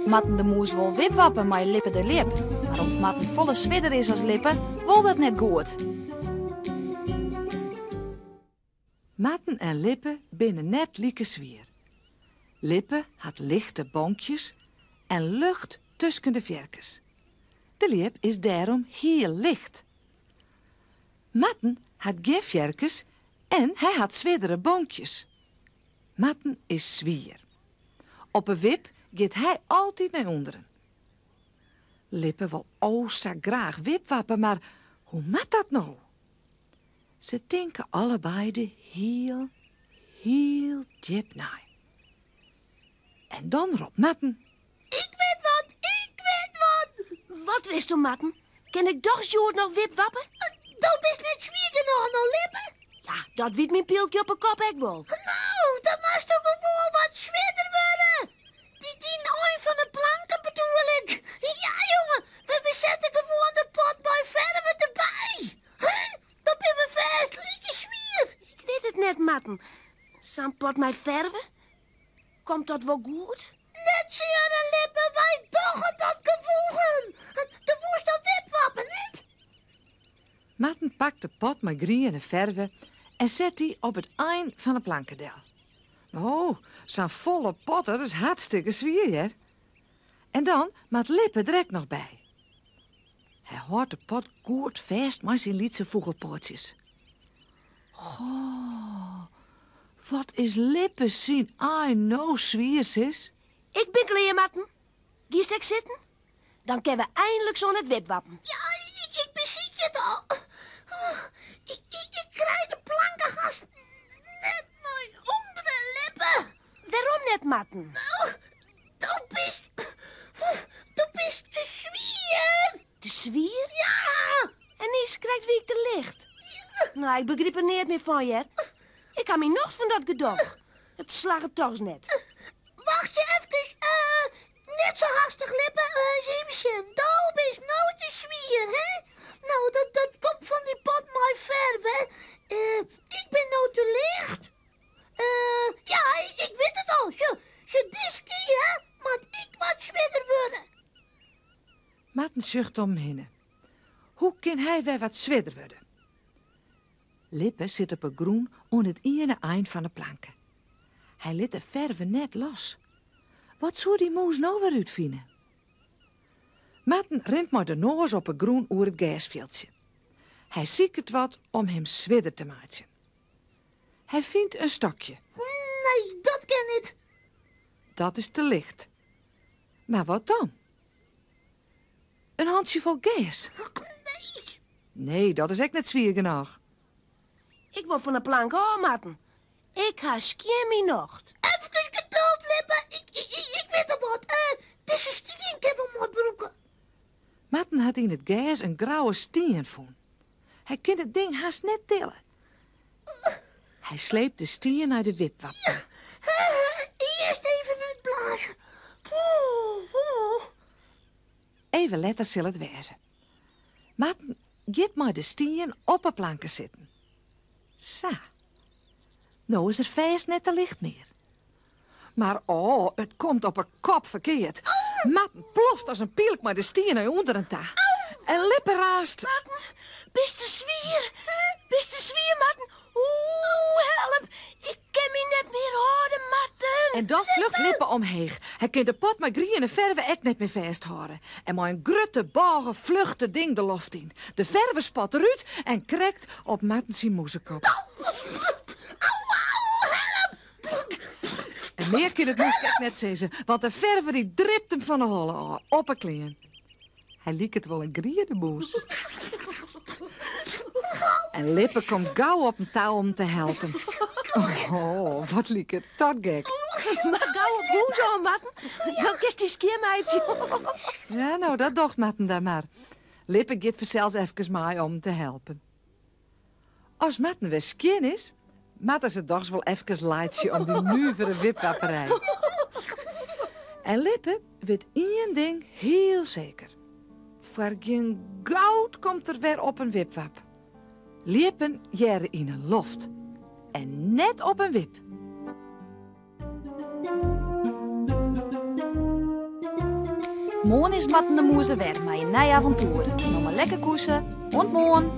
Marten de Mûs wol wipwappe mei Lippe de Ljip, mar om't Marten folle swierder is as Lippe, wol dat net goed. Marten en Lippe binne net like swier. Lippe hat lichte bonkjes en lucht tusken de fearkes. De ljip is dêrom hiel licht. Marten hat gjin fearkes en hy hat swierdere bonkjes. Marten is swier. Op 'e wip giet hy altyd nei ûnderen. Lippe wol o sa graach wipwappe, mar hoe moat dat no? Se tinke allebeide hiel, hiel djip nei. En dan ropt Marten. Ik wit wat, ik wit wat! Wat witsto, Marten? Kin ik dochs hjoed noch wipwappe? Do bist net swier genôch no, Lippe. Ja, dat wit myn pylkje op 'e kop ek wol. No, dan moatsto gewoan wat swierder wurde. Dy dyn ein fan de planke bedoel ik. Ja, jonge, we sette gewoan de pot mei ferve derby. Hè? Dan binne we fêst like swier. Ik wit it net, Marten. Sa'n pot mei ferve? Komt dat wol goed? Net seure, Lippe, wy dogge dat gewoan. Do woest al wipwappe, net? Marten pakt de pot mei griene ferve en set dy op it ein fan 'e planke del. Oh, sa'n folle pot, dat is hartstikke swier, hear. En dan moat Lippe der ek noch by. Hy hâldt de pot goed fêst mei syn lytse fûgelpoatsjes. Goh, wat is Lippe syn ein no swier, sis. Ik bin klear, Marten. Giest ek sitten? Dan kinne we einliks oan it wipwappen. Ja, ik besykje it al. Ik krij de planke hast net nei ûnderen, Lippe. Wêrom net, Marten? No, do bist, do bist te swier. Te swier? Ja! En niiskrekt wie ik te licht. No, ik begryp der neat mear fan, hear. Ik ha myn nocht fan dat gedoch. It slagget dochs net. Wachtsje efkes, net sa hastich, Lippe. Ris even sjen. Do bist no te swier, hè? No, dat, dat komt fan dy pot mei ferve. Ik bin no te licht. Ja, ik wit it al. Sjoch, sjoch, diskear moat ik wat swierder wurde. Marten sjocht om him hinne. Hoe kin hy wer wat swierder wurde? Lippe sit op 'e grûn oan it iene ein fan 'e planke. Hy lit de ferve net los. Wat soe dy mûs no wer útfine? Marten rint mei de noas op 'e grûn oer it gersfjildsje. Hy siket wat om him swierder te meitsjen. Hy fynt in stokje. Nee, dat kin net. Dat is te licht. Mar wat dan? In hantsjefol gers? Nee. Nee, dat is ek net swier genôch. Ik wol fan 'e plank ôf, Marten. Ik ha skjin myn nocht. Efkes geduld, Lippe. Ik, ik, ik wit al wat. Dizze stien kin wol mei brûke. Marten hat yn it gers in grauwe stien fûn. Hy kin it ding hast net tille. Hy sleept de stien nei de wipwap ta. Earst even útblaze. Even letter sil it wêze. Marten giet mei de stien op 'e planke sitten. Sa. No is er fêst net te licht mear. Mar oh, it komt op 'e kop ferkeard. Marten ploft as in pylk mei de stien nei ûnderen ta. En Lippe raast. Marten, bist te swier. Bist te swier, Marten. Oeh, help. Ik kin my net mear hâlde, Marten. En dan flucht Lippe omheech. Hy kin de pot mei griene ferve ek net mear fêsthâlde. En mei in grutte bôge flucht it ding de loft yn. De ferve spat derút en krekt op Marten syn mûzekop. En mear kin it mûske ek net sizze, want de ferve dy dript him fan 'e holle ôf, op 'e klean. Hy liket wol in griene mûs. En Lippe komt gau op in tou om te helpen. Oh, wat liket dat gek. Mar gau op hûs oan, Marten. Dan kinst dy skjinmeitsje. Ja, no, dat docht Marten dan mar. Lippe giet fansels efkes mei om te helpen. As Marten wer skjin is, moatte se dochs wol efkes laitsje om dy nuvere wipwapperij. En Lippe wit ien ding hiel seker. Foar gjin goud komt er wer op in wipwap. Ljippen hearre yn 'e loft en net op in wip. Moarn is Marten de Moes der wer mei in nij avontoer. No mar lekker koese. Oant moarn!